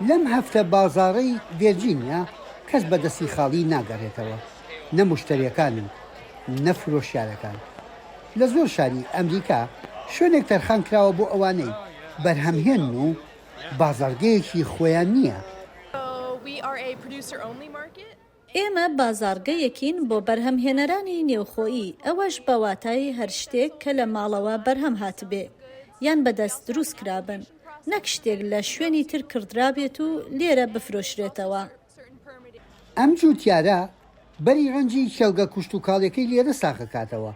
لەم هەفتە بازاڕەی ڤێرجینیا کەس بە دەستی خاڵی ناگەڕێتەوە، نە موشتەریەکان و نە فرۆشیارەکان. لە زۆر شاری ئەمریکا شوێنێک تەرخان کراوە بۆ ئەوانەی بەرهەمهێنن و بازاڕگەیەکی خۆیان نییە. ئێمە بازاڕگەیەکین بۆ بەرهەمهێنەرانی نێوخۆیی، ئەوەش بە واتای هەر شتێک کە لە ماڵەوە بەرهەم هاتبێ یان بە دەست دروست کرابن، نەک شتێک لە شوێنی تر کڕدرابێت و لێرە بفرۆشرێتەوە. ئەم جووتیارە بەری ڕەنجی کێڵگە کوشتوکاڵیەکەی لێرە ساغەکاتەوە،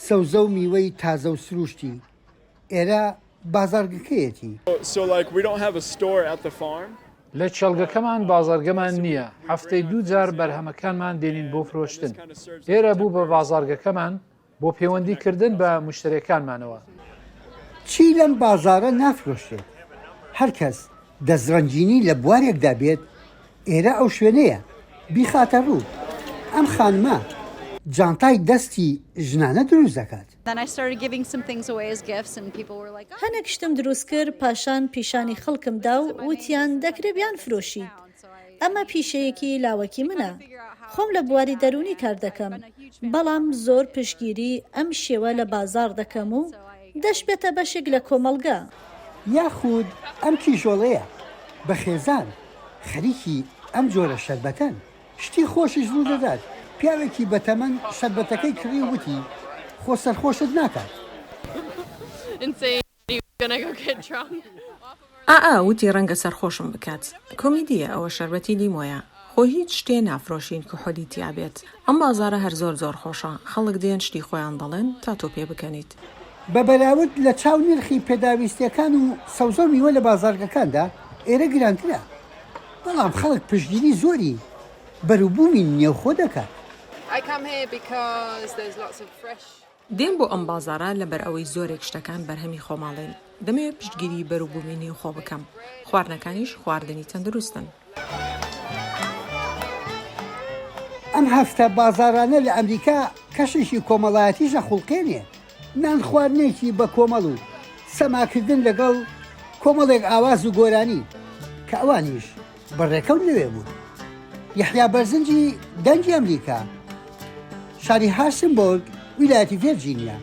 سەوزە و میوەی تازە و سرووشتی، ئێرە بازاڕگەکەیەتی. لە کێڵگەکەمان بازاڕگەمان نییە، هەفتەی دوو جار بەرهەمەکانمان دێنین بۆ فرۆشتن. ئێرە بوو بە بازاڕگەکەمان بۆ پەیوەندی کردن بە موشتەریەکانمانەوە. چی لەم بازاڕە نافرۆشرێت؟ هەر کەس دەستڕەنگینی لە بوارێکدا بێت، ئێرە ئەو شوێنەیە بیخاتە ڕوو. ئەم خانمە جانتای دەستی ژنانە دروست دەکات. هەنێک شتم دروست کرد پاشان پیشانی خەڵکم دا و وتیان دەکرێ بیانفرۆشیت. ئەمە پیشەیەکی لاوەکی منە. خۆم لە بواری دەروونی کار دەکەم، بەڵام زۆر پشتگیری ئەم شێوە لە بازاڕ دەکەم و دەشبێتە بەشێک لە کۆمەڵگە. یاخود ئەم کیژۆڵەیە بە خێزان خەریکی ئەم جۆرە شەربەتەن. شتی خۆشیش ڕوودەدات، پیاوێکی بەتەمەن شەربەتەکەی کڕی و وتی، خۆ سەرخۆشت ناکات. ئا ئا وتی ڕەنگە سەرخۆشم بکات. کۆمیدییە ئەوە شەربەتی لیمۆیە. خۆ هیچ شتێ نافرۆشین کحولی تیا بێت. ئەم بازاڕە هەر زۆر زۆر خۆشە. خەڵک دێن شتی خۆیان دەڵێن تا تۆ پێ بکەنیت. بە بەراورد لە چاو نرخی پێداویستیەکان و سەوزە و میوە لە بازاڕگەکاندا ئێرە گرانترە، بەڵام خەڵک پشتگیری زۆری بەروبوومی نێوخۆ دەکات. دێم بۆ ئەم بازاڕە لەبەر ئەوەی زۆرێک شتەکان بەرهەمی خۆماڵین، دەمەوێت پشتگیری بەروبوومی نێوخۆ بکەم، خواردنەکانیش خواردنی تەندروستن. ئەم هەفتە بازاڕانە لە ئەمریکا کەشێکی کۆمەڵایەتیش ئەخوڵقێنێ، نان خواردنێکی بە کۆمەڵ و سەماکردن لەگەڵ کۆمەڵێک ئاواز و گۆرانی کە ئەوانیش بە ڕێکەوت لەوێ بوون. یەحیا بەرزنجی، دەنگی ئەمریکا، شاری هارسنبۆرگ، ویلایەتی ڤێرجینیا.